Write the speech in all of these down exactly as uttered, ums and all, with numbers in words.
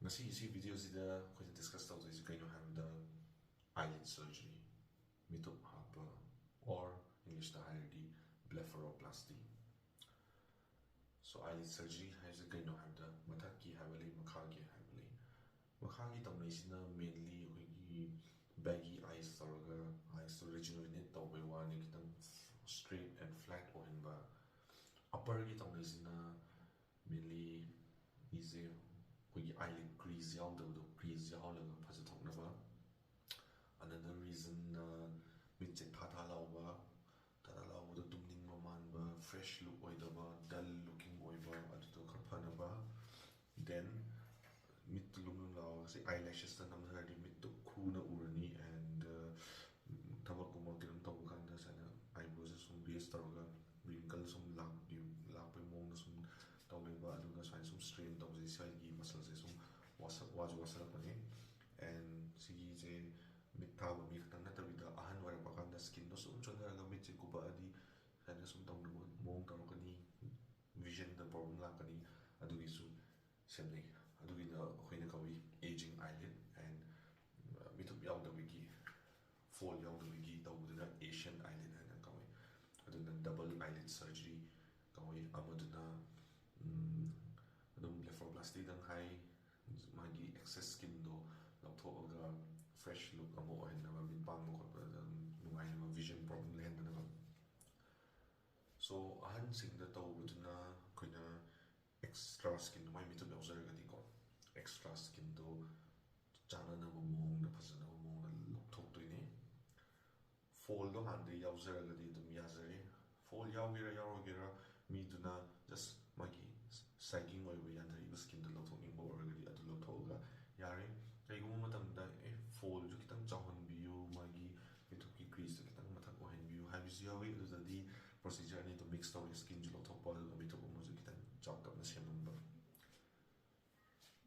ꯉꯁꯤ ꯁꯤ ꯚꯤꯗꯤꯑꯣꯁꯤꯗ ꯑꯩꯈꯣꯏꯅ ꯗꯤꯁꯀꯁ ꯇꯧꯗꯣꯏꯁꯤ ꯀꯩꯅꯣ ꯍꯥꯏꯕꯗ, eyelid surgery, ꯃꯤꯇꯨꯞ ꯍꯥꯞꯄ, or Englishꯇ ꯍꯥꯏꯔꯗꯤ blepharoplasty꯫ So eyelid surgery ꯍꯥꯏꯁꯦ ꯀꯩꯅꯣ ꯍꯥꯏꯕꯗ, ꯃꯊꯛꯀꯤ ꯍꯥꯏꯕ ꯂꯩ, ꯃꯈꯥꯒꯤ ꯍꯥꯏꯕ ꯂꯩ꯫ ꯃꯈꯥꯒꯤ ꯇꯧꯅꯩꯁꯤꯅ mainly ꯑꯩꯈꯣꯏꯒꯤ baggy eyes ꯇꯧꯔꯒ, eyesꯇꯣ rejuvenate ꯇꯧꯕꯩ ꯋꯥꯅꯤ, ꯈꯤꯇꯪ straight and flat ꯑꯣꯏꯍꯟꯕ꯫ Upperꯒꯤ ꯇꯧꯅꯩꯁꯤꯅ mainly ꯃꯤꯁꯦ ꯑꯩꯈꯣꯏꯒꯤ eyelid crease ꯌꯥꯎꯗꯕꯗꯣ crease ꯌꯥꯎꯍꯜꯂꯒ ꯐꯖꯊꯣꯛꯅꯕ꯫ Another reasonꯅ ꯃꯤꯠꯁꯦ ꯊꯥ ꯊꯥ ꯂꯥꯎꯕ, ꯊꯥ ꯊꯥ ꯂꯥꯎꯕꯗꯣ ꯇꯨꯝꯅꯤꯡꯕ ꯃꯥꯟꯕ, fresh look ꯑꯣꯏꯗꯕ, dull looking ꯑꯣꯏꯕ, ꯑꯗꯨꯗꯣ ꯈꯔ ꯐꯅꯕ꯫ Then ꯃꯤꯠꯇꯨ ꯂꯨꯝ ꯂꯨꯝ ꯂꯥꯎꯔꯒ ꯁꯤ eyelashesꯇ ꯅꯝꯊꯔꯗꯤ ꯃꯤꯠꯇꯨ ꯈꯨꯅ ꯎꯔꯅꯤ, and ꯊꯕꯛꯀꯨꯝꯕ ꯀꯩꯅꯣꯝ ꯇꯧꯕ ꯀꯥꯟꯗ ꯁꯨꯃꯥꯏꯅ eyebrows ꯁꯨꯝ raise ꯇꯧꯔꯒ wrinkle ꯁꯨꯝ ꯂꯥꯛꯄꯤ ꯂꯥꯛꯄꯩ ꯃꯑꯣꯡꯗ ꯁꯨꯝ ꯇꯧ ꯂꯩꯕ, ꯑꯗꯨꯒ ꯁꯨꯃꯥꯏꯅ ꯁꯨꯝ strain ꯇꯧꯕꯁꯦ ꯁ꯭ꯋꯥꯏꯒꯤ muscleꯁꯦ ꯁꯨꯝ ꯋꯥꯁꯛ ꯋꯥꯁꯨ ꯋꯥꯁꯜꯂꯛꯄꯅꯦ꯫ And ꯁꯤꯒꯤꯁꯦ ꯃꯤꯠ ꯊꯥꯕ ꯃꯤ ꯈꯛꯇꯪ ꯅꯠꯇꯕꯤꯗ ꯑꯍꯟ ꯑꯣꯏꯔꯛꯄ ꯀꯥꯟꯗ skinꯗꯣ ꯁꯨꯝ ꯆꯣꯟꯊꯔꯒ ꯃꯤꯠꯁꯦ ꯀꯨꯞꯄꯛꯑꯗꯤ ꯁꯨꯃꯥꯏꯅ ꯁꯨꯝ ꯇꯧꯅꯕ ꯃꯑꯣꯡ ꯇꯧꯔꯛꯀꯅꯤ, visionꯗ problem ꯂꯥꯛꯀꯅꯤ, ꯑꯗꯨꯒꯤꯁꯨ ꯁꯦꯝꯅꯩ꯫ ꯑꯗꯨꯒꯤꯗ ꯑꯩꯈꯣꯏꯅ ꯀꯧꯏ aging eyelid and ꯃꯤꯇꯨꯞ ꯌꯥꯎꯗꯕꯒꯤ, fold ꯌꯥꯎꯗꯕꯒꯤ ꯇꯧꯕꯗꯨꯅ Asian eyelid ꯍꯥꯏꯅ ꯀꯧꯏ꯫ ꯑꯗꯨꯅ double eyelid surgery ꯀꯧꯏ꯫ ꯑꯃꯗꯨꯅ ꯎꯝ, ꯑꯗꯨꯝ blepharoplasty ꯗꯪ ꯍꯥꯏ, ꯃꯥꯒꯤ excess skinꯗꯣ ꯂꯧꯊꯣꯛꯑꯒ fresh look ꯑꯃ ꯑꯣꯏꯍꯟꯅꯕ, ꯃꯤꯠ ꯄꯥꯡꯕ ꯈꯣꯠꯄꯗ ꯑꯗꯨꯝ ꯅꯨꯡꯉꯥꯏꯅꯕ, vision problem ꯂꯩꯍꯟꯗꯅꯕ꯫ So ꯑꯍꯟꯁꯤꯡꯗ ꯇꯧꯕꯗꯨꯅ ꯑꯩꯈꯣꯏꯅ extra skinꯗꯣ, ꯃꯥꯏ ꯃꯤꯇꯨꯞ ꯌꯥꯎꯖꯔꯒꯗꯤꯀꯣ, extra skinꯗꯣ ꯆꯥꯟꯅꯅꯕ ꯃꯑꯣꯡꯗ, ꯐꯖꯅꯕ ꯃꯑꯣꯡꯗ ꯂꯧꯊꯣꯛꯇꯣꯏꯅꯦ꯫ Foldꯗꯣ ꯍꯥꯟꯅꯗꯒꯤ ꯌꯥꯎꯖꯔꯒꯗꯤ ꯑꯗꯨꯝ ꯌꯥꯖꯔꯦ꯫ Fold ꯌꯥꯎꯒꯦꯔꯥ ꯌꯥꯎꯔꯣꯏꯒꯦꯔꯥ, ꯃꯤꯗꯨꯅ just ꯃꯥꯒꯤ sagging ꯑꯣꯏꯕ, ꯌꯥꯟꯊꯔꯛꯏꯕ skinꯗꯣ ꯂꯧꯊꯣꯛꯅꯤꯡꯕ ꯑꯣꯏꯔꯒꯗꯤ ꯑꯗꯨ ꯂꯧꯊꯣꯛꯑꯒ ꯌꯥꯔꯦ꯫ ꯀꯩꯒꯨꯝꯕ ꯃꯇꯝꯗ, ꯑꯦ, foldꯁꯨ ꯈꯤꯇꯪ ꯆꯥꯎꯍꯟꯕꯤꯌꯨ, ꯃꯥꯒꯤ ꯃꯤꯇꯨꯞꯀꯤ creaseꯇꯣ ꯈꯤꯇꯪ ꯃꯊꯛ ꯑꯣꯏꯍꯟꯕꯤꯌꯨ ꯍꯥꯏꯕꯁꯨ ꯌꯥꯎꯏ꯫ ꯑꯗꯨꯗꯗꯤ procedure ꯑꯅꯤꯗꯣ mix ꯇꯧꯔꯦ, skinꯁꯨ ꯂꯧꯊꯣꯛꯄ, ꯑꯗꯨꯒ ꯃꯤꯇꯨꯞ ꯑꯃꯁꯨ ꯈꯤꯇꯪ ꯆꯥꯎꯇꯛꯅ ꯁꯦꯝꯍꯟꯕ꯫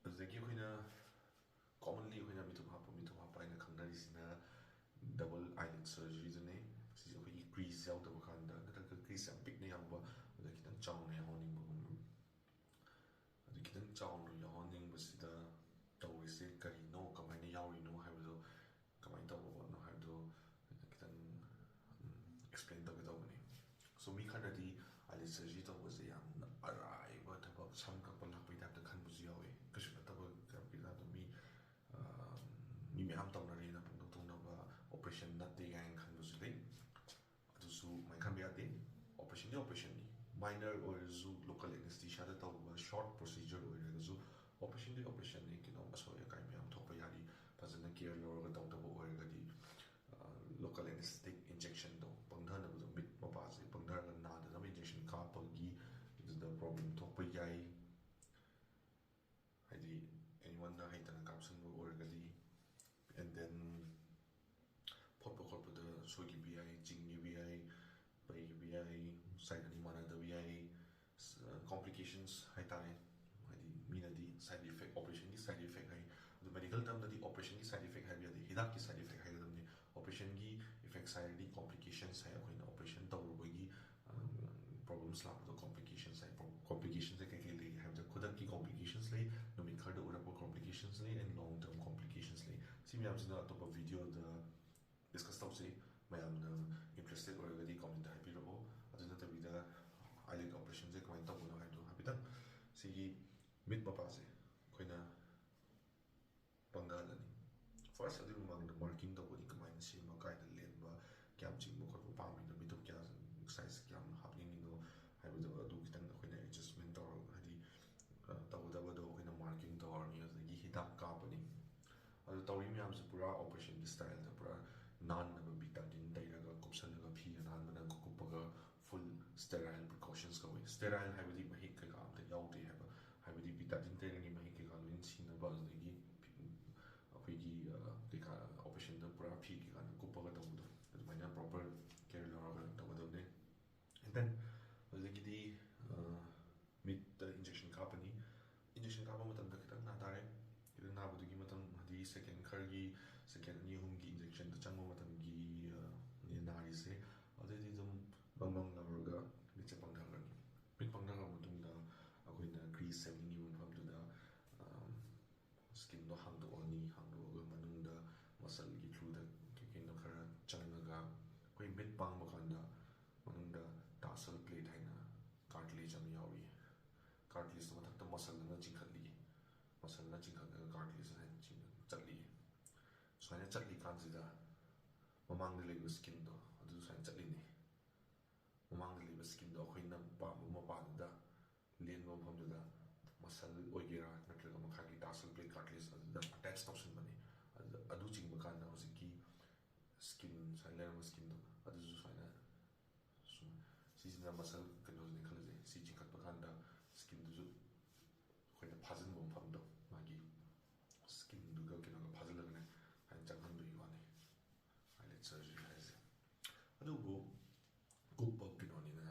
ꯑꯗꯨꯗꯒꯤ ꯑꯩꯈꯣꯏꯅ commonly ꯑꯩꯈꯣꯏꯅ ꯃꯤꯇꯨꯞ ꯍꯥꯞꯄ, ꯃꯤꯇꯨꯞ ꯍꯥꯞꯄ ꯍꯥꯏꯅ ꯈꯪꯅꯔꯤꯁꯤꯅ double eyelid surgeryꯗꯨꯅꯦ꯫ ꯁꯤꯁꯦ ꯑꯩꯈꯣꯏꯒꯤ crease ꯌꯥꯎꯗꯕ ꯀꯥꯟꯗ, ꯅꯠꯇ꯭ꯔꯒ crease ꯌꯥꯝ ꯄꯤꯛꯅ ꯌꯥꯎꯕ, ꯑꯗ ꯈꯤꯇꯪ ꯆꯥꯎꯅ ꯌꯥꯎꯍꯟꯅꯤꯡꯕꯒꯨꯝꯕ꯫ ꯑꯗꯨ ꯈꯤꯇꯪ ꯆꯥꯎꯅ ꯌꯥꯎꯍꯟꯅꯤꯡꯕꯁꯤꯗ ꯇꯧꯒꯦ ꯇꯧꯕꯅꯤ꯫ ꯁꯣ ꯃꯤ ꯈꯔꯅꯗꯤ eyelid surgery ꯇꯧꯕꯁꯦ ꯌꯥꯝꯅ ꯑꯔꯥꯏꯕ ꯊꯕꯛ, ꯁꯝ ꯀꯛꯄ ꯂꯥꯛꯄꯒꯤ ꯇꯥꯏꯞꯇ ꯈꯟꯕꯁꯨ ꯌꯥꯎꯋꯤ꯫ ꯀꯩꯁꯨ ꯅꯠꯇꯕ ꯀꯩꯅꯣꯒꯤ ꯇꯥꯏꯞꯇ ꯃꯤ ꯃꯤ ꯃꯌꯥꯝ ꯇꯧꯅꯔꯦꯅ ꯄꯪꯇꯧ ꯇꯧꯅꯕ, ꯑꯣꯄꯔꯦꯁꯟ ꯅꯠꯇꯦ ꯀꯥꯏꯅ ꯈꯟꯕꯁꯨ ꯂꯩ꯫ ꯑꯗꯨꯁꯨ ꯑꯗꯨꯃꯥꯏꯅ ꯈꯟꯕ ꯌꯥꯗꯦ꯫ ꯑꯣꯄꯔꯦꯁꯟꯗꯤ ꯑꯣꯄꯔꯦꯁꯟꯅꯤ꯫ ꯃꯥꯏꯅꯔ ꯑꯣꯏꯔꯁꯨ, ꯂꯣꯀꯦꯜ ꯑꯦꯅꯦꯁꯊꯤꯁꯤꯌꯥꯗ ꯇꯧꯕ ꯁꯣꯔꯠ ꯄ꯭ꯔꯣꯁꯤꯖꯔ ꯑꯣꯏꯔꯒꯁꯨ, ꯑꯣꯄꯔꯦꯁꯟꯗꯤ ꯑꯣꯄꯔꯦꯁꯟꯅꯤ꯫ ꯀꯩꯅꯣꯝ ꯑꯁꯣꯏ ꯑꯀꯥꯏ ꯃꯌꯥꯝ ꯊꯣꯛꯄ ꯌꯥꯔꯤ꯫ ꯐꯖꯅ ꯀꯦꯌꯔ ꯂꯧꯔꯒ ꯇꯧꯗꯕ ꯑꯣꯏꯔꯒꯗꯤ, ꯂꯣꯀꯦꯜ ꯑꯦꯅꯦꯁꯊꯦꯇꯤꯛ ꯏꯟꯖꯦꯛꯁꯟꯗꯣ, ꯄꯪꯊꯅꯕꯗꯣ, ꯃꯤꯠ ꯃꯄꯥꯁꯦ ꯄꯪꯊꯔꯒ ꯅꯥꯗꯅꯕ ꯏꯟꯖꯦꯛꯁꯟ ꯀꯥꯞꯄꯒꯤ ꯑꯗꯨꯗ ꯄ꯭ꯔꯣꯕ꯭ꯂꯦꯝ ꯊꯣꯛꯄ ꯌꯥꯏ꯫ ꯍꯥꯏꯗꯤ ꯑꯦꯅꯤꯋꯟꯅ ꯍꯩꯇꯅ ꯀꯥꯞꯁꯤꯟꯕ ꯑꯣꯏꯔꯒꯗꯤ, ꯑꯦꯟ ꯗꯦꯟ ꯐꯣꯠꯄ ꯈꯣꯠꯄꯗ ꯁꯣꯏꯈꯤꯕ ꯌꯥꯏ, ꯆꯤꯡꯈꯤꯕ ꯌꯥꯏ, ꯄꯩꯈꯤꯕ ꯌꯥꯏ, ꯁꯥꯏꯠ ꯑꯅꯤ ꯃꯥꯟꯅꯗꯕ ꯌꯥꯏ꯫ ꯀꯣꯝꯄ꯭ꯂꯤꯀꯦꯁꯟꯁ ꯍꯥꯏꯇꯥꯔꯦ꯫ ꯍꯥꯏꯗꯤ ꯃꯤꯅꯗꯤ ꯁꯥꯏꯠ ꯏꯐꯦꯛ, ꯑꯣꯄꯔꯦꯁꯟꯒꯤ ꯁꯥꯏꯠ ꯏꯐꯦꯛ ꯍꯥꯏ, ꯑꯗꯨ ꯃꯦꯗꯤꯀꯦꯜ ꯇꯝꯗꯗꯤ ꯑꯣꯄꯔꯦꯁꯟꯒꯤ ꯁꯥꯏꯠ ꯏꯐꯦꯛ ꯍꯥꯏꯕ ꯌꯥꯗꯦ, ꯍꯤꯗꯥꯛꯀꯤ ꯁꯥꯏꯠ ꯏꯐꯦꯛ ꯍꯥꯏꯒꯗꯕꯅꯤ꯫ ꯑꯣꯄꯔꯦꯁꯟꯒꯤ ꯏꯐꯦꯛꯁ ꯍꯥꯏꯔꯗꯤ ꯀꯣꯝꯄ꯭ꯂꯤꯀꯦꯁꯟꯁ ꯍꯥꯏ, ꯑꯩꯈꯣꯏꯅ ꯑꯣꯄꯔꯦꯁꯟ ꯇꯧꯔꯨꯕꯒꯤ ꯄ꯭ꯔꯣꯕ꯭ꯂꯦꯝꯁ ꯂꯥꯛꯄꯗꯣ ꯀꯣꯝꯄ꯭ꯂꯤꯀꯦꯁꯟꯁ ꯍꯥꯏ꯫ ꯀꯣꯝꯄ꯭ꯂꯤꯀꯦꯁꯟꯁꯦ ꯀꯩꯀꯩ ꯂꯩꯒꯦ ꯍꯥꯏꯕꯗ, ꯈꯨꯗꯛꯀꯤ ꯀꯣꯝꯄ꯭ꯂꯤꯀꯦꯁꯟꯁ ꯂꯩ, ꯅꯨꯃꯤꯠ ꯈꯔꯗ ꯎꯔꯛꯄ ꯀꯣꯝꯄ꯭ꯂꯤꯀꯦꯁꯟꯁ ꯂꯩ, ꯑꯦꯟ ꯂꯣꯡ ꯇꯔꯝ ꯀꯣꯝꯄ꯭ꯂꯤꯀꯦꯁꯟꯁ ꯂꯩ꯫ ꯁꯤ ꯃꯌꯥꯝꯁꯤꯅ ꯑꯇꯣꯞꯄ ꯚꯤꯗꯤꯑꯣꯗ ꯗꯤꯁꯀꯁ ꯇꯧꯁꯤ꯫ ꯃꯌꯥꯝꯅ ꯏꯟꯇꯔꯦꯁꯇꯦꯠ ꯑꯣꯏꯔꯒꯗꯤ ꯀꯣꯃꯦꯟꯇ ꯍꯥꯏꯕꯤꯔꯛꯑꯣ꯫ ꯑꯗꯨ ꯅꯠꯇꯕꯤꯗ eyelid ꯑꯣꯄꯔꯦꯁꯟꯁꯦ ꯀꯃꯥꯏꯅ ꯇꯧꯕꯅꯣ ꯍꯥꯏꯕꯗꯣ ꯍꯥꯏꯐꯦꯠꯇꯪ ꯁꯤꯒꯤ ꯃꯤꯠ ꯃꯄꯥꯁꯦ ꯑꯩꯈꯣꯏꯅ ꯄꯪꯊꯍꯜꯂꯅꯤ꯫ ꯐꯥꯔꯁ ꯑꯗꯨꯒꯤ ꯃꯃꯥꯡꯗ ꯃꯥꯔꯀꯤꯡ ꯇꯧꯕꯗꯤ ꯀꯃꯥꯏꯅ ꯁꯦꯝꯕ, ꯀꯥꯏꯗ ꯂꯦꯟꯕ, ꯀꯌꯥꯝ ꯆꯤꯡꯕ ꯈꯣꯠꯄ ꯄꯥꯝꯃꯤꯅꯣ, ꯃꯤꯠꯇꯣ ꯀꯌꯥ ꯁꯥꯏꯖ ꯀꯌꯥꯝ ꯍꯥꯞꯅꯤꯡꯉꯤꯅꯣ ꯍꯥꯏꯕꯗꯣ ꯑꯗꯨ ꯈꯤꯇꯪ ꯑꯩꯈꯣꯏꯅ ꯑꯦꯗꯖꯁꯃꯦꯟ ꯇꯧꯔꯒ, ꯍꯥꯏꯗꯤ, ꯑ, ꯇꯧꯒꯗꯕꯗꯣ ꯑꯩꯈꯣꯏꯅ ꯃꯥꯔꯀꯤꯡ ꯇꯧꯔꯅꯤ, ꯑꯗꯨꯗꯒꯤ ꯍꯤꯗꯥꯛ ꯀꯥꯞꯄꯅꯤ꯫ ꯑꯗꯨ ꯇꯧꯔꯤ ꯃꯌꯥꯝꯁꯦ ꯄꯨꯔꯥ ꯑꯣꯄꯔꯦꯁꯟꯒꯤ ꯁ꯭ꯇꯥꯏꯜꯗ, ꯄꯨꯔꯥ ꯅꯥꯟꯅꯕ ꯕꯤꯇꯥꯗꯤꯟ ꯇꯩꯔꯒ, ꯀꯨꯞꯁꯜꯂꯒ, ꯐꯤ ꯑꯅꯥꯟꯕꯅ ꯀꯨꯞꯄꯒ, ꯐꯨꯜ ꯁ꯭ꯇꯦꯔꯥꯏꯜ ꯄ꯭ꯔꯤꯀꯣꯁꯟꯁ ꯀꯧꯋꯤ꯫ ꯁ꯭ꯇꯦꯔꯥꯏꯜ ꯍꯥꯏꯕꯗꯤ ꯃꯍꯤꯛ ꯀꯩꯀꯥ ꯑꯝꯇ ꯌꯥꯎꯗꯦ ꯍꯥꯏꯕ, ꯍꯥꯏꯕꯗꯤ ꯕꯤꯇꯥꯗꯤꯟ ꯇꯩꯔꯅꯤ, ꯃꯍꯤꯛ ꯀꯩꯀꯥ ꯂꯣꯏꯅ ꯁꯤꯅꯕ, ꯑꯗꯨꯗꯒꯤ ꯑꯩꯈꯣꯏꯒꯤ, ꯑ, ꯀꯩꯀꯥ, ꯑꯣꯄꯔꯦꯁꯟꯗ ꯄꯨꯔꯥ ꯐꯤ ꯀꯩꯀꯥꯅ ꯀꯨꯞꯄꯒ ꯇꯧꯕꯗꯣ, ꯑꯗꯨꯃꯥꯏꯅ ꯄ꯭ꯔꯣꯄꯔ ꯀꯦꯌꯔ ꯂꯧꯔꯒ ꯇꯧꯒꯗꯕꯅꯦ꯫ ꯑꯦꯟ ꯗꯦꯟ ꯑꯗꯨꯗꯒꯤꯗꯤ, ꯑ, ꯃꯤꯠꯇ ꯏꯟꯖꯦꯛꯁꯟ ꯀꯥꯞꯄꯅꯤ꯫ ꯏꯟꯖꯦꯛꯁꯟ ꯀꯥꯞꯄ ꯃꯇꯝꯗ ꯈꯤꯇꯪ ꯅꯥ ꯇꯥꯔꯦ꯫ ꯈꯤꯇꯪ ꯅꯥꯕꯗꯨꯒꯤ ꯃꯇꯝ, ꯍꯥꯏꯗꯤ ꯁꯦꯀꯦꯟ ꯈꯔꯒꯤ, ꯁꯦꯀꯦꯟ ꯑꯅꯤ ꯑꯍꯨꯝꯒꯤ ꯏꯟꯖꯦꯛꯁꯟꯗ ꯆꯪꯕ ꯃꯇꯝꯒꯤ, ꯑ, ꯅꯦ ꯅꯥꯔꯤꯁꯦ꯫ ꯑꯗꯨꯗꯩꯗꯤ ꯑꯗꯨꯝ ꯕꯪ ꯕꯪ ꯂꯥꯎꯔꯒ ꯃꯤꯠꯁꯦ ꯄꯥꯡꯊꯈ꯭ꯔꯅꯤ꯫ ꯃꯤꯠ ꯄꯥꯡꯊꯈ꯭ꯔ ꯃꯇꯨꯡꯗ ꯑꯩꯈꯣꯏꯅ ꯀ꯭ꯔꯤꯁ ꯁꯦꯝꯅꯤꯡꯉꯤꯕ ꯃꯐꯝꯗꯨꯗ, ꯑ, ꯁ꯭ꯀꯤꯟꯗꯣ ꯍꯥꯡꯗꯣꯛꯑꯅꯤ꯫ ꯍꯥꯡꯗꯣꯛꯑꯒ ꯃꯅꯨꯡꯗ ꯃꯁꯜꯒꯤ ꯊ꯭ꯔꯨꯗ ꯀꯩ ꯀꯩꯅꯣ ꯈꯔ ꯆꯪꯉꯒ, ꯑꯩꯈꯣꯏ ꯃꯤꯠ ꯄꯥꯡꯕ ꯀꯥꯟꯗ ꯃꯊꯛꯇ ꯃꯁꯜꯗꯨꯅ ꯆꯤꯡꯈꯠꯂꯤ, ꯃꯁꯜꯅ ꯆꯤꯡꯈꯠꯂꯒ ꯀꯥꯔꯇꯤꯂꯦꯖ ꯍꯥꯏꯅ ꯆꯤꯡ-, ꯆꯠꯂꯤ꯫ ꯁꯨꯃꯥꯏꯅ ꯆꯠꯂꯤꯀꯥꯟꯁꯤꯗ ꯃꯃꯥꯡꯗ ꯂꯩꯕ ꯁ꯭ꯀꯤꯟꯗꯣ ꯑꯗꯨ ꯁꯨꯃꯥꯏꯅ ꯆꯠꯂꯤꯅꯤ꯫ ꯃꯃꯥꯡꯗ ꯂꯩꯕ ꯁ꯭ꯀꯤꯟꯗꯣ ꯑꯩꯈꯣꯏꯅ ꯄꯥꯝꯕ ꯃꯄꯥꯗꯨꯗ ꯂꯦꯟꯕ ꯃꯐꯝꯗꯨꯗ ꯃꯁꯜ ꯑꯣꯏꯒꯦꯔꯥ ꯅꯠꯇ꯭ꯔꯒ ꯃꯈꯥꯒꯤ ꯇꯥꯔꯁꯜ ꯄ꯭ꯂꯦꯠ ꯀꯥꯔꯇꯤꯂꯦꯖ ꯑꯗꯨꯗ ꯑꯦꯇꯦꯆ ꯇꯧꯁꯤꯟꯕꯅꯤ꯫ ꯑꯗꯨꯗ ꯑꯗꯨ ꯆꯤꯡꯕ ꯀꯥꯟꯗ ꯍꯧꯖꯤꯛꯀꯤ ꯁ꯭ꯀꯤꯟ ꯁꯨꯃꯥꯏꯅ ꯂꯩꯔꯝꯕ ꯁ꯭ꯀꯤꯟꯗꯣ ꯑꯗꯨꯁꯨ ꯁꯨꯃꯥꯏꯅ ꯁꯨꯝ, ꯁꯤꯁꯤꯅ ꯃꯁꯜ ꯀꯩꯅꯣꯁꯤꯅꯦ ꯈꯜꯂꯁꯦ꯫ ꯁꯤ ꯆꯤꯡꯈꯠꯄ ꯀꯥꯟꯗ ꯁ꯭ꯀꯤꯟꯗꯨꯁꯨ ꯑꯩꯈꯣꯏꯅ ꯐꯥꯖꯤꯟꯕ ꯃꯐꯝꯗꯣ, ꯃꯥꯒꯤ ꯁ꯭ꯀꯤꯟꯗꯨꯒ ꯀꯩꯅꯣꯒ ꯐꯥꯖꯤꯜꯂꯒꯅꯦ ꯍꯥꯏꯅ ꯆꯪꯍꯟꯕꯒꯤ ꯋꯥꯅꯤ ꯑꯥꯏꯂꯤꯠ ꯁꯔꯖꯔꯤ ꯍꯥꯏꯁꯦ꯫ ꯑꯗꯨꯕꯨ ꯀꯨꯞꯄ ꯀꯩꯅꯣꯅꯤꯅ,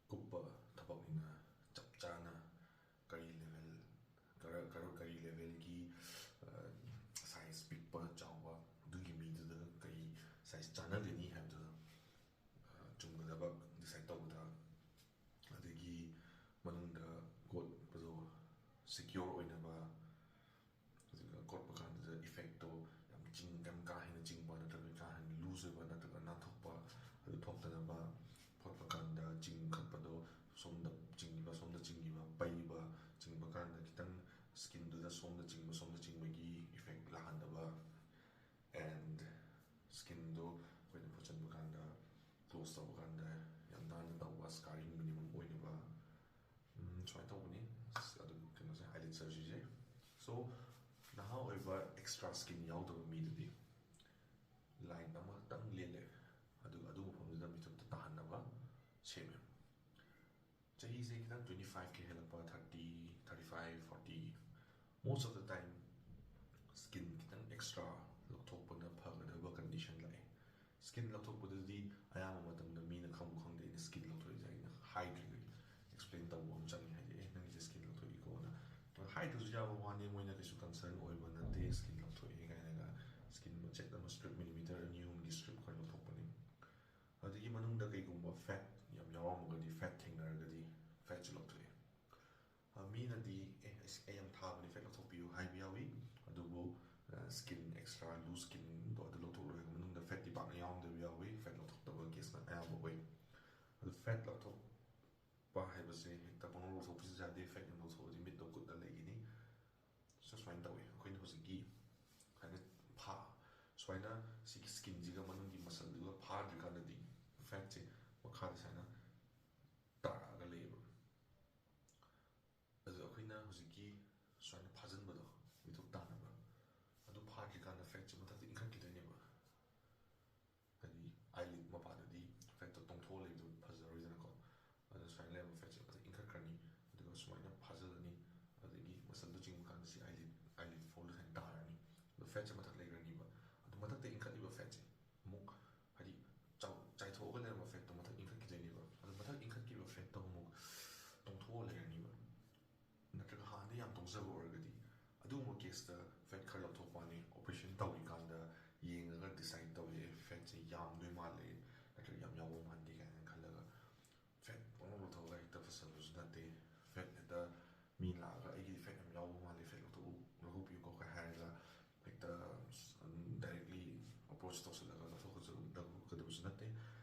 ꯀꯨꯞꯄ ꯊꯕꯛꯅꯤꯅ ꯆꯞ ꯆꯥꯅ ꯀꯔꯤ ꯂꯦꯚꯦꯜ, ꯀꯔ-, ꯀꯔ-, ꯀꯔꯤ ꯂꯦꯚꯦꯜꯒꯤ ꯁꯥꯏꯖ ꯄꯤꯛꯄ ꯆꯥꯎꯕ, ꯑꯗꯨꯒꯤ ꯃꯤꯗꯨꯗ ꯀꯔꯤ ꯁꯥꯏꯖ ꯆꯥꯟꯅꯒꯅꯤ ꯍꯥꯏꯕꯗꯨ ꯆꯨꯝꯒꯗꯕ ꯗꯤꯁꯥꯏꯠ ꯇꯧꯕꯗ, ꯑꯗꯒꯤ ꯃꯅꯨꯡꯗ ꯀꯣꯠꯄꯗꯣ ꯁꯤꯀ꯭ꯌꯣꯔ ꯑꯣꯏꯅꯕ, ꯑꯗꯨꯒ ꯀꯣꯠꯄ ꯀꯥꯟꯗꯨꯗ ꯏꯐꯦꯛꯇꯣ ꯌꯥꯝ ꯆꯤꯡ-, ꯌꯥꯝ ꯀꯥ ꯍꯦꯟꯅ ꯆꯤꯡꯕ ꯅꯠꯇ꯭ꯔꯒ ꯀꯥ ꯍꯦꯟꯅ ꯂꯨꯖ ꯑꯣꯏꯕ ꯅꯠꯇ꯭ꯔꯒ ꯅꯥꯟꯊꯣꯛꯄ ꯑꯗꯨ ꯊꯣꯛꯇꯅꯕ, ꯈꯣꯠꯄ ꯀꯥꯟꯗ ꯆꯤꯡꯈꯠꯄꯗꯣ ꯁꯣꯝꯗ ꯆꯤꯡꯈꯤꯕ, ꯁꯣꯝꯗ ꯆꯤꯡꯈꯤꯕ, ꯄꯩꯕ, ꯆꯤꯡꯕ ꯀꯥꯟꯗ ꯈꯤꯇꯪ ꯁ꯭ꯀꯤꯟꯗꯨꯗ ꯁꯣꯝꯗ ꯆꯤꯡꯕ, ꯁꯣꯝꯗ ꯆꯤꯡꯕꯒꯤ ꯏꯐꯦꯛ ꯂꯥꯛꯍꯟꯗꯕ꯫ ꯑꯦꯟ ꯁ꯭ꯀꯤꯟꯗꯣ ꯑꯩꯈꯣꯏꯅ ꯐꯣꯠꯆꯟꯕ ꯀꯥꯟꯗ, ꯀ꯭ꯂꯣꯖ ꯇꯧꯕ ꯀꯥꯟꯗ ꯌꯥꯝ ꯅꯥꯟꯅ ꯇꯧꯕ, ꯁ꯭ꯀꯥꯔꯤꯡ ꯃꯤꯅꯤꯃꯝ ꯑꯣꯏꯅꯕ꯫ ꯎꯝ, ꯁꯨꯃꯥꯏꯅ ꯇꯧꯕꯅꯤ꯫ ꯑꯁ, ꯑꯗꯨ ꯀꯩꯅꯣꯁꯦ, ꯑꯥꯏꯂꯤꯠ ꯁꯔꯖꯔꯤꯁꯦ꯫ ꯁꯣ, ꯅꯍꯥ ꯑꯣꯏꯕ ꯑꯦꯛꯁꯇ꯭ꯔꯥ ꯁ꯭ꯀꯤꯟ ꯌꯥꯎꯗꯕ ꯃꯤꯗꯗꯤ ꯂꯥꯏꯟ ꯑꯃꯈꯛꯇꯪ ꯂꯦꯜꯂꯦ, ꯑꯗꯨꯒ ꯑꯗꯨ ꯃꯐꯝꯗꯨꯗ ꯃꯤꯊꯨꯞꯇ ꯇꯥꯍꯟꯅꯕ ꯁꯦꯝꯃꯦ꯫ ꯆꯍꯤꯁꯦ ꯈꯤꯇꯪ twenty five ꯀ ꯍꯦꯜꯂꯛꯄ, thirty, thirty five, forty, most of the time skin ꯈꯤꯇꯪ ꯑꯦꯛꯁꯇ꯭ꯔꯥ ꯂꯧꯊꯣꯛꯄꯅ ꯐꯒꯗꯕ ꯀꯟꯗꯤꯁꯟ ꯂꯥꯛꯑꯦ꯫ ꯁ꯭ꯀꯤꯟ ꯂꯧꯊꯣꯛꯄꯗꯗꯤ ꯑꯌꯥꯝꯕ ꯃꯇꯝꯗ ꯃꯤꯅ ꯈꯪꯕꯨ ꯈꯪꯗꯦ ꯑꯩꯅ ꯁ꯭ꯀꯤꯟ ꯂꯧꯊꯣꯛꯏꯁꯦ꯫ ꯑꯩꯅ ꯍꯥꯏꯗ꯭ꯔꯤꯉꯩ ꯑꯦꯛꯁꯄ꯭ꯂꯦꯟ ꯇꯧꯕ ꯑꯃ ꯆꯪꯉꯦ, ꯍꯥꯏꯗꯤ, "ꯑꯦ, ꯅꯪꯒꯤꯁꯦ ꯁ꯭ꯀꯤꯟ ꯂꯧꯊꯣꯛꯏꯀꯣꯅ"꯫ ꯍꯥꯏꯗ꯭ꯔꯁꯨ ꯌꯥꯕ ꯋꯥꯅꯤ, ꯃꯣꯏꯅ ꯀꯩꯁꯨ ꯀꯟꯁꯔꯟ ꯑꯣꯏꯕ ꯅꯠꯇꯦ ꯁ꯭ꯀꯤꯟ ꯂꯧꯊꯣꯛꯑꯦ ꯀꯥꯏꯅꯒ꯫ ꯁ꯭ꯀꯤꯟ ꯃꯆꯦꯠ ꯑꯃ, ꯁ꯭ꯇ꯭ꯔꯤꯞ ꯃꯤꯂꯤꯃꯤꯇꯔ ꯑꯅꯤ ꯑꯍꯨꯝꯒꯤ ꯁ꯭ꯇ꯭ꯔꯤꯞ ꯈꯔ ꯂꯧꯊꯣꯛꯄꯅꯤ꯫ ꯑꯗꯨꯗꯒꯤ ꯃꯅꯨꯡꯗ ꯀꯩꯒꯨꯝꯕ ꯐꯦꯠ ꯌꯥꯝ ꯌꯥꯎꯔꯝꯃꯒꯗꯤ, ꯐꯦꯠ ꯊꯦꯡꯅꯔꯒꯗꯤ ꯐꯦꯠꯁꯨ ꯂꯧꯊꯣꯛꯑꯦ꯫ ꯑ, ꯃꯤꯅꯗꯤ, "ꯑꯦ, ꯑꯩ, ꯑꯩ ꯌꯥꯝ ꯊꯥꯕꯅꯤ, ꯐꯦꯠ ꯂꯧꯊꯣꯛꯄꯤꯌꯨ" ꯍꯥꯏꯕ ꯌꯥꯎꯏ꯫ ꯑꯗꯨꯕꯨ, ꯑ, ꯁ꯭ꯀꯤꯟ ꯑꯦꯛꯁꯇ꯭ꯔꯥ ꯂꯨꯖ ꯁ꯭ꯀꯤꯟꯗꯣ ꯑꯗꯨ ꯂꯧꯊꯣꯛꯂꯣꯏꯔꯕ ꯃꯅꯨꯡꯗ ꯐꯦꯠꯇꯤ ꯄꯥꯛꯅ ꯌꯥꯎꯔꯝꯗꯕ ꯌꯥꯎꯏ꯫ ꯐꯦꯠ ꯂꯧꯊꯣꯛꯇꯕ ꯀꯦꯁꯅ ꯑꯌꯥꯝꯕ ꯑꯣꯏ꯫ ꯑꯗꯨ ꯐꯦꯠ ꯂꯧꯊꯣꯛꯄ ꯍꯥꯏꯕꯁꯦ ꯍꯦꯛꯇ ꯄꯪꯂꯧ ꯂꯧꯊꯣꯛꯄꯁꯨ ꯌꯥꯗꯦ꯫ ꯐꯦꯠ ꯌꯥꯝ ꯂꯧꯊꯣꯛꯑꯗꯤ ꯃꯤꯠꯇꯣ ꯀꯨꯠꯂ ꯂꯩꯒꯅꯤ꯫ ꯁꯨꯃꯥꯏꯅ ꯇꯧꯋꯤ꯫ ꯑꯩꯈꯣꯏꯅ ꯍꯧꯖꯤꯛꯀꯤ ꯍꯥꯏꯅ ꯐꯥ ꯁꯨꯃꯥꯏꯅ ꯁꯤꯒꯤ ꯁ꯭ꯀꯤꯟꯁꯤꯒ ꯃꯅꯨꯡꯒꯤ ꯃꯁꯜꯗꯨꯒ ꯐꯥꯗ꯭ꯔꯤꯀꯥꯟꯗꯗꯤ ꯐꯦꯠꯁꯦ ꯃꯈꯥꯗ ꯁꯨꯃꯥꯏꯅ ꯇꯥꯔꯛꯑꯒ ꯂꯩꯌꯦꯕ꯫ ꯑꯗꯨ ꯑꯩꯈꯣꯏꯅ ꯍꯧꯖꯤꯛꯀꯤ ꯁꯨꯃꯥꯏꯅ ꯐꯥꯖꯤꯟꯕꯗꯣ, ꯃꯤꯊꯨꯞ ꯇꯥꯅꯕ, ꯑꯗꯨ ꯐꯥꯗ꯭ꯔꯤꯀꯥꯟꯗ ꯐꯦꯠꯁꯦ ꯃꯊꯛꯇ ꯏꯟꯈꯠꯈꯤꯗꯣꯏꯅꯦꯕ꯫ ꯍꯥꯏꯗꯤ ꯑꯥꯏꯂꯤꯠ ꯃꯄꯥꯗꯗꯤ ꯐꯦꯠꯇꯣ ꯇꯣꯡꯊꯣꯛꯑ ꯂꯩꯕꯗꯣ ꯐꯖꯔꯣꯏꯗꯅꯀꯣ꯫ ꯑꯗꯨꯅ ꯁꯨꯃꯥꯏꯅ ꯂꯩꯔꯝꯕ ꯐꯦꯠꯁꯦ ꯃꯊꯛ ꯏꯟꯈꯠꯈ꯭ꯔꯅꯤ, ꯑꯗꯨꯒ ꯁꯨꯃꯥꯏꯅ ꯐꯥꯖꯤꯜꯂꯅꯤ, ꯑꯗꯒꯤ ꯃꯁꯜꯗꯣ ꯆꯤꯡꯕ ꯀꯥꯟꯗ ꯁꯤ ꯑꯥꯏꯂꯤꯠ ꯑꯥꯏꯂꯤꯠ ꯐꯣꯜꯗ ꯁꯨꯃꯥꯏꯅ ꯇꯥꯔꯅꯤ꯫ ꯑꯗꯣ ꯐꯦꯠꯁꯦ ꯃꯊꯛ ꯂꯩꯈ꯭ꯔꯅꯤꯕ꯫ ꯑꯗꯨ ꯃꯊꯛꯇ ꯏꯟꯈꯠꯂꯤꯕ ꯐꯦꯠꯁꯦ ꯑꯃꯨꯛ ꯍꯥꯏꯗꯤ ꯆꯥꯎ- ꯆꯥꯏꯊꯣꯛꯑꯒ ꯂꯩꯔꯝꯕ ꯐꯦꯠꯇꯣ ꯃꯊꯛ ꯏꯟꯈꯠꯈꯤꯗꯣꯏꯅꯦꯕ꯫ ꯑꯗꯣ ꯃꯊꯛ ꯏꯟꯈꯠꯈꯤꯕ ꯐꯦꯠꯇꯣ ꯑꯃꯨꯛ ꯇꯣꯡꯊꯣꯛꯑ ꯂꯩꯔꯅꯤꯕ꯫ ꯅꯠꯇ꯭ꯔꯒ ꯍꯥꯟꯅꯗꯤ ꯌꯥꯝ ꯇꯣꯡꯖꯕ ꯑꯣꯏꯔꯒꯗꯤ ꯑꯗꯨꯒꯨꯝꯕ ꯀꯦꯁꯇ ꯐꯦꯠ ꯈꯔ ꯂꯧꯊꯣꯛꯄꯅꯤ꯫ ꯑꯣꯄꯔꯦꯁꯟ ꯇꯧꯔꯤꯀꯥꯟꯗ ꯌꯦꯡꯉꯒ ꯗꯤꯁꯥꯏꯠ ꯇꯧꯋꯦ, ꯐꯦꯠꯁꯦ ꯌꯥꯝꯗꯣꯏ ꯃꯥꯜꯂꯦ ꯅꯠꯇ꯭ꯔꯒ ꯌꯥꯝ ꯌꯥꯎꯕ ꯃꯥꯟꯗꯦ ꯀꯥꯏꯅ ꯈꯜꯂꯒ꯫ ꯐꯦꯠ ꯄꯪꯂꯧ ꯂꯧꯊꯣꯛꯑꯒ ꯍꯦꯛꯇ ꯐꯖꯕꯁꯨ ꯅꯠꯇꯦ꯫ ꯐꯦꯠ ꯍꯦꯛꯇ ꯃꯤ ꯂꯥꯛꯑꯒ "ꯑꯩꯒꯤꯗꯤ ꯐꯦꯠ ꯌꯥꯝ ꯌꯥꯎꯕ ꯃꯥꯜꯂꯦ, ꯐꯦꯠ ꯂꯧꯊꯣꯛꯎ ꯂꯧꯊꯣꯛꯄꯤꯌꯨꯀꯣ" ꯀꯥꯏ ꯍꯥꯏꯔꯒ ꯍꯦꯛꯇ ꯗꯥꯏꯔꯦꯛꯂꯤ ꯑꯦꯄ꯭ꯔꯣꯆ ꯇꯧꯁꯤꯜꯂꯒ ꯂꯧꯊꯣꯛꯀꯗꯕꯁꯨ ꯅꯠꯇꯦ꯫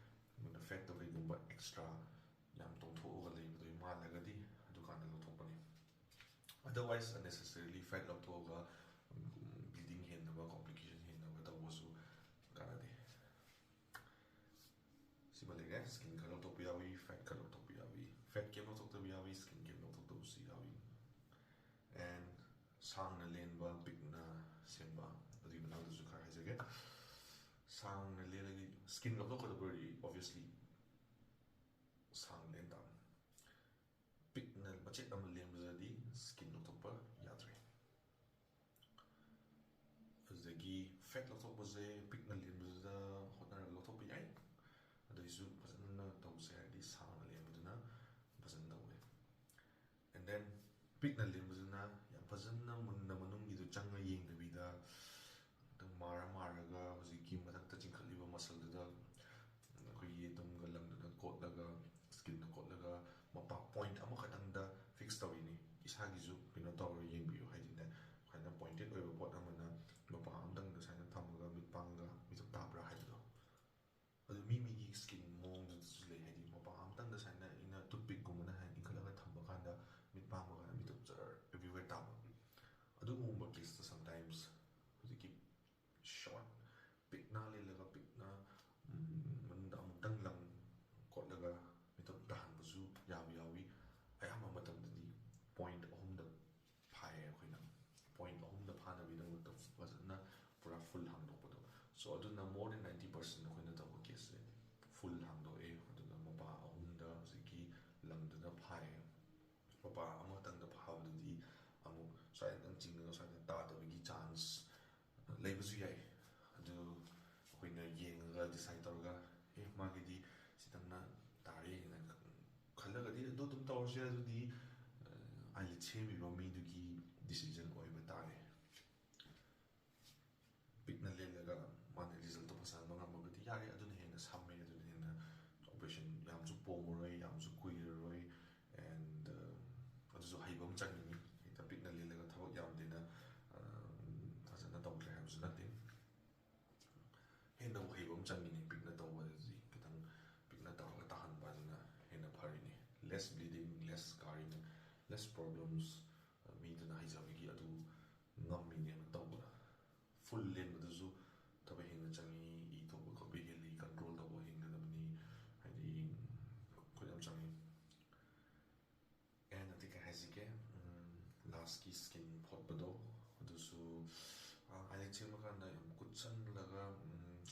ꯑꯗꯨꯅ ꯐꯦꯠꯇꯣ ꯀꯩꯒꯨꯝꯕ ꯑꯦꯛꯁꯇ꯭ꯔꯥ ꯌꯥꯝ ꯇꯣꯡꯊꯣꯛꯑꯒ ꯂꯩꯕꯗꯣ ꯃꯥꯜꯂꯒꯗꯤ ꯑꯗꯨꯀꯥꯟꯗ ꯂꯧꯊꯣꯛꯄꯅꯤ꯫ Otherwise unnecessarily ꯐꯦꯠ ꯂꯧꯊꯣꯛꯑꯒ ꯕ꯭ꯂꯤꯗꯤꯡ ꯍꯦꯟꯅꯕ, ꯀꯣꯝꯄ꯭ꯂꯤꯀꯦꯁꯟ ꯍꯦꯟꯅꯕ ꯇꯧꯕꯁꯨ ꯀꯥꯟꯅꯗꯦ꯫ ꯁꯤꯃ ꯂꯩꯔꯦ꯫ ꯁ꯭ꯀꯤꯟ ꯈꯔ ꯂꯧꯊꯣꯛꯄ ꯌꯥꯎꯏ, ꯐꯦꯠ ꯈꯔ ꯂꯧꯊꯣꯛꯄ ꯌꯥꯎꯏ, ꯐꯦꯠ ꯀꯦꯝ ꯂꯧꯊꯣꯛꯇꯕ ꯌꯥꯎꯏ, ꯁ꯭ꯀꯤꯟ ꯀꯦꯝ ꯂꯧꯊꯣꯛꯇꯕꯁꯨ ꯌꯥꯎꯏ꯫ ꯑꯦꯟ ꯁꯥꯡꯅ ꯂꯦꯟꯕ, ꯄꯤꯛꯅ ꯁꯦꯝꯕ, ꯑꯗꯨꯒꯤ ꯃꯇꯥꯡꯗꯁꯨ ꯈꯔ ꯍꯥꯏꯖꯒꯦ꯫ ꯁꯥꯡꯅ ꯂꯦꯜꯂꯗꯤ ꯁ꯭ꯀꯤꯟ ꯂꯧꯊꯣꯛꯀꯗꯕ ꯑꯣꯏꯔꯗꯤ ꯑꯣꯕꯤꯌꯁꯂꯤ ꯁꯥꯡꯅ ꯂꯦꯟ ꯇꯥꯕꯅꯤ꯫ ꯄꯤꯛꯅ ꯃꯆꯦꯠ ꯑꯃ ꯂꯦꯟꯕꯗꯗꯤ ꯁ꯭ꯀꯤꯟ ꯂꯧꯊꯣꯛꯄ ꯌꯥꯗ꯭ꯔꯦ꯫ ꯑꯗꯨꯗꯒꯤ ꯐꯦꯠ ꯂꯧꯊꯣꯛꯄꯁꯦ ꯄꯤꯛꯅ ꯂꯦꯟꯕꯗꯨꯗ ꯍꯣꯠꯅꯔꯒ ꯂꯧꯊꯣꯛꯄ ꯌꯥꯏ꯫ ꯑꯗꯨꯏꯁꯨ ꯐꯖꯅ ꯇꯧꯁꯦ ꯍꯥꯏꯔꯗꯤ ꯁꯥꯡꯅ ꯂꯦꯟꯕꯗꯨꯅ ꯐꯖꯅ ꯇꯧꯋꯦ꯫ ꯑꯦꯟ ꯗꯦꯟ ꯄꯤꯛꯅ ꯂꯦꯟꯕꯗꯨꯅ ꯌꯥꯝ ꯐꯖꯅ ꯃꯨꯟꯅ ꯃꯅꯨꯡꯒꯤꯗꯨ ꯆꯪꯉ ꯌꯦꯡꯗꯕꯤꯗ ꯑꯗꯨꯝ ꯃꯥꯔ ꯃꯥꯔꯒ ꯍꯧꯖꯤꯛꯀꯤ ꯃꯊꯛꯇ ꯆꯤꯡꯈꯠꯂꯤꯕ ꯃꯁꯜꯗꯨꯗ ꯑꯩꯈꯣꯏꯒꯤ ꯑꯗꯨꯝꯒ ꯂꯪꯗꯨꯅ ꯀꯣꯠꯂꯒ, ꯁ꯭ꯀꯤꯟꯗ ꯀꯣꯠꯂꯒ ꯃꯄꯥ ꯄꯣꯏꯟꯠ ꯑꯃꯈꯛꯇꯪꯗ ꯐꯤꯛꯁ ꯇꯧꯔꯤꯅꯤ꯫ ꯏꯁꯥꯒꯤꯁꯨ ꯀꯩꯅꯣ ꯇꯧꯔ ꯌꯦꯡꯕꯤꯌꯨ, ꯍꯥꯏꯗꯤꯅꯦ, ꯁꯨꯃꯥꯏꯅ ꯄꯣꯏꯟꯇꯦꯠ ꯑꯣꯏꯕ ꯄꯣꯠ ꯑꯃꯅ ꯃꯄꯥ ꯑꯃꯇꯪꯗ ꯁꯨꯃꯥꯏꯅ ꯊꯝꯃꯒ ꯃꯤꯠ ꯄꯥꯡꯒ ꯃꯤꯊꯨꯞ ꯇꯥꯕ꯭ꯔꯥ ꯍꯥꯏꯕꯗꯣ꯫ ꯑꯗꯨ ꯃꯤ ꯃꯤꯒꯤ ꯁ꯭ꯀꯤꯟ ꯃꯑꯣꯡꯗꯨꯗꯁꯨ ꯂꯩ꯫ ꯍꯥꯏꯗꯤ ꯃꯄꯥ ꯑꯃꯇꯪꯗ ꯁꯨꯃꯥꯏꯅ ꯑꯩꯅ ꯇꯨꯠꯄꯤꯛꯀꯨꯝꯕꯅ ꯁꯣꯔꯠ ꯄꯤꯛꯅ ꯂꯦꯜꯂꯒ ꯄꯤꯛꯅ ꯎꯝ, ꯃꯅꯨꯡꯗ ꯑꯃꯨꯛꯇꯪ ꯂꯪ ꯀꯣꯠꯂꯒ ꯃꯤꯊꯨꯞ ꯇꯥꯍꯟꯕꯁꯨ ꯌꯥꯕ ꯌꯥꯎꯏ꯫ ꯑꯌꯥꯝꯕ ꯃꯇꯝꯗꯗꯤ ꯄꯣꯏꯟꯠ ꯑꯍꯨꯝꯗ ꯐꯥꯏꯌꯦ ꯑꯩꯈꯣꯏꯅ꯫ ꯄꯣꯏꯟꯠ ꯑꯍꯨꯝꯗ ꯐꯥꯅꯕꯒꯤꯗꯃꯛꯇ ꯐꯖꯅ ꯄꯨꯔꯥ ꯐꯨꯜ ꯍꯥꯡꯗꯣꯛꯄꯗꯣ꯫ ꯁꯣ ꯑꯗꯨꯅ more than ninety percent ꯑꯩꯈꯣꯏꯅ ꯇꯧꯕ ꯀꯦꯁꯁꯦ ꯐꯨꯜ ꯍꯥꯡꯗꯣꯛꯑꯦ꯫ ꯑꯗꯨꯅ ꯃꯄꯥ ꯑꯍꯨꯝꯗ ꯍꯧꯖꯤꯛꯀꯤ ꯂꯪꯗꯨꯅ ꯐꯥꯏꯌꯦ꯫ ꯃꯄꯥ ꯑꯃꯈꯛꯇꯪꯗ ꯐꯥꯕꯗꯨꯗꯤ ꯑꯃꯨꯛ ꯁ꯭ꯋꯥꯏꯗ ꯈꯤꯇꯪ ꯆꯤꯡꯉꯒ ꯁ꯭ꯋꯥꯏꯗ ꯇꯥꯗꯕꯒꯤ ꯆꯥꯟꯁ ꯂꯩꯕꯁꯨ ꯌꯥꯏ꯫ ꯑꯗꯨ ꯑꯩꯈꯣꯏꯅ ꯌꯦꯡꯉꯒ ꯗꯤꯁꯥꯏꯠ ꯇꯧꯔꯒ, ꯑꯦ, ꯃꯥꯒꯤꯗꯤ ꯁꯤꯇꯪꯅ ꯇꯥꯔꯦꯅ ꯈꯜꯂꯒꯗꯤ ꯑꯗꯨ ꯑꯗꯨꯝ ꯇꯧꯔꯁꯨ ꯌꯥꯏ꯫ ꯑꯗꯨꯗꯤ ꯑꯥꯏꯂꯤꯠ ꯁꯦꯝꯃꯤꯕ ꯃꯤꯗꯨꯒꯤ ꯗꯤꯁꯤꯖꯟ ꯑꯣꯏꯕ ꯇꯥꯔꯦ꯫ ꯄꯤꯛꯅ ꯂꯦꯜꯂꯒ ꯃꯥꯅ ꯔꯤꯖꯜꯇꯣ ꯐꯖꯍꯟꯕ ꯉꯝꯃꯒꯗꯤ ꯌꯥꯔꯦ, ꯑꯗꯨꯅ ꯍꯦꯟꯅ ꯁꯝꯃꯦ, ꯑꯗꯨꯅ ꯍꯦꯟꯅ ꯑꯣꯄꯔꯦꯁꯟ ꯌꯥꯝꯁꯨ ꯄꯣꯝꯃꯔꯣꯏ, ꯌꯥꯝꯁꯨ ꯀꯨꯏꯔꯔꯣꯏ꯫ ꯑꯦꯟ ꯑꯗꯨꯁꯨ ꯍꯩꯕ ꯑꯃ ꯆꯪꯉꯤꯅꯤ꯫ ꯍꯦꯛꯇ ꯄꯤꯛꯅ ꯂꯦꯜꯂꯒ ꯊꯕꯛ ꯌꯥꯝꯗꯦꯅ ꯐꯖꯅ ꯇꯧꯗ꯭ꯔꯦ ꯍꯥꯏꯕꯁꯨ ꯅꯠꯇꯦ꯫ ꯍꯦꯟꯅꯕꯨ ꯍꯩꯕ ꯑꯃ ꯆꯪꯉꯤꯅꯤ ꯄꯤꯛꯅ ꯇꯧꯕꯗꯗꯤ꯫ ꯈꯤꯇꯪ ꯄꯤꯛꯅ ꯇꯧꯔꯒ ꯇꯥꯍꯟꯕ ꯑꯗꯨꯅ ꯍꯦꯟꯅ ꯐꯔꯤꯅꯤ꯫ Less bleeding, less scarring, less problems, ꯃꯤꯗꯨꯅ ꯍꯩꯖꯕꯒꯤ ꯑꯗꯨ ꯉꯝꯃꯤꯅꯦꯅ ꯇꯧꯕꯗ꯫ ꯐꯨꯜ ꯂꯦꯟꯕꯗꯨꯁꯨ ꯊꯕꯛ ꯍꯦꯟꯅ ꯆꯪꯉꯤ, ꯏ ꯊꯣꯛꯄ ꯈꯣꯠꯄ ꯍꯦꯜꯂꯤ, ꯀꯟꯇ꯭ꯔꯣꯜ ꯇꯧꯕ ꯍꯦꯟꯒꯗꯕꯅꯤ꯫ ꯍꯥꯏꯗꯤ ꯈꯨꯠ ꯌꯥꯝ ꯆꯪꯉꯤ꯫ ꯑꯦꯟ ꯑꯇꯩ ꯀꯩ ꯍꯥꯏꯁꯤꯒꯦ, ꯂꯥꯁꯀꯤ ꯁ꯭ꯀꯤꯟ ꯐꯣꯠꯄꯗꯣ ꯑꯗꯨꯁꯨ ꯑꯥꯏꯂꯤꯠ ꯁꯦꯝꯕ ꯀꯥꯟꯗ ꯌꯥꯝ ꯀꯨꯠꯁꯜꯂꯒ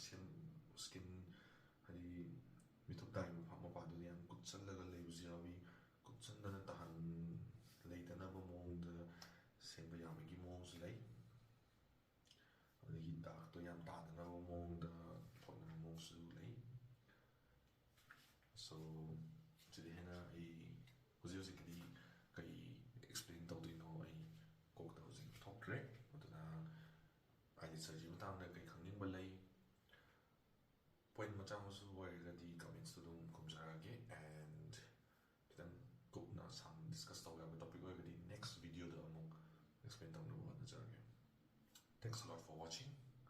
ꯁꯦꯝ ꯁ꯭ꯀꯤꯟ ꯍꯥꯏꯗꯤ ꯃꯤꯊꯨꯞ ꯇꯥꯏ ꯃꯄꯥꯗꯨꯗꯤ ꯌꯥꯝ ꯀꯨꯠꯁꯜꯂꯒ ꯂꯩꯕꯁꯨ ꯌꯥꯎꯏ꯫ ꯀꯨꯠꯁꯟꯗꯅ ꯇꯥꯍꯟ ꯂꯩꯇꯅꯕ ꯃꯑꯣꯡꯗ ꯁꯦꯝꯕ ꯌꯥꯕꯒꯤ ꯃꯑꯣꯡꯁꯨ ꯂꯩ꯫ ꯑꯗꯒꯤ ꯗꯥꯛꯇꯣ ꯌꯥꯝ ꯇꯥꯗꯅꯕ ꯃꯑꯣꯡꯗ ꯐꯣꯠꯅꯕ ꯃꯑꯣꯡꯁꯨ ꯂꯩ꯫ ꯁꯣ ꯁꯤꯗꯤ ꯍꯦꯟꯅ ꯑꯩ ꯍꯧꯖꯤꯛ ꯍꯧꯖꯤꯛꯀꯤꯗꯤ ꯀꯩ ꯑꯦꯛꯁꯄ꯭ꯂꯦꯟ ꯇꯧꯗꯣꯏꯅꯣ ꯑꯩ ꯀꯣꯛꯇ ꯍꯧꯖꯤꯛ ꯊꯣꯛꯇ꯭ꯔꯦ꯫ ꯑꯗꯨꯅ ꯑꯥꯏꯂꯤꯠ ꯁꯔꯖꯔꯤ ꯃꯇꯥꯡꯗ ꯀꯩ ꯈꯪꯅꯤꯡꯕ ꯂꯩ, ꯄꯣꯏꯟꯠ ꯃꯆꯥ ꯃꯁꯨ ꯑꯣꯏꯔꯒꯗꯤ ꯀꯃꯦꯟꯠꯁꯇ ꯑꯗꯨꯝ ꯈꯨꯝꯖꯔꯛꯑꯒꯦ꯫ ꯑꯦꯟ ꯈꯤꯇꯪ ꯀꯨꯞꯅ ꯁꯥꯡꯅ ꯗꯤꯁꯀꯁ ꯇꯧꯕ ꯌꯥꯕ ꯇꯣꯄꯤꯛ ꯑꯣꯏꯔꯒꯗꯤ ꯅꯦꯛꯁ ꯚꯤꯗꯤꯑꯣꯗ ꯑꯃꯨꯛ ꯑꯦꯛꯁꯄ꯭ꯂꯦꯟ ꯇꯧꯅꯕ ꯍꯣꯠꯅꯖꯔꯒꯦ꯫ Thanks a lot for watching.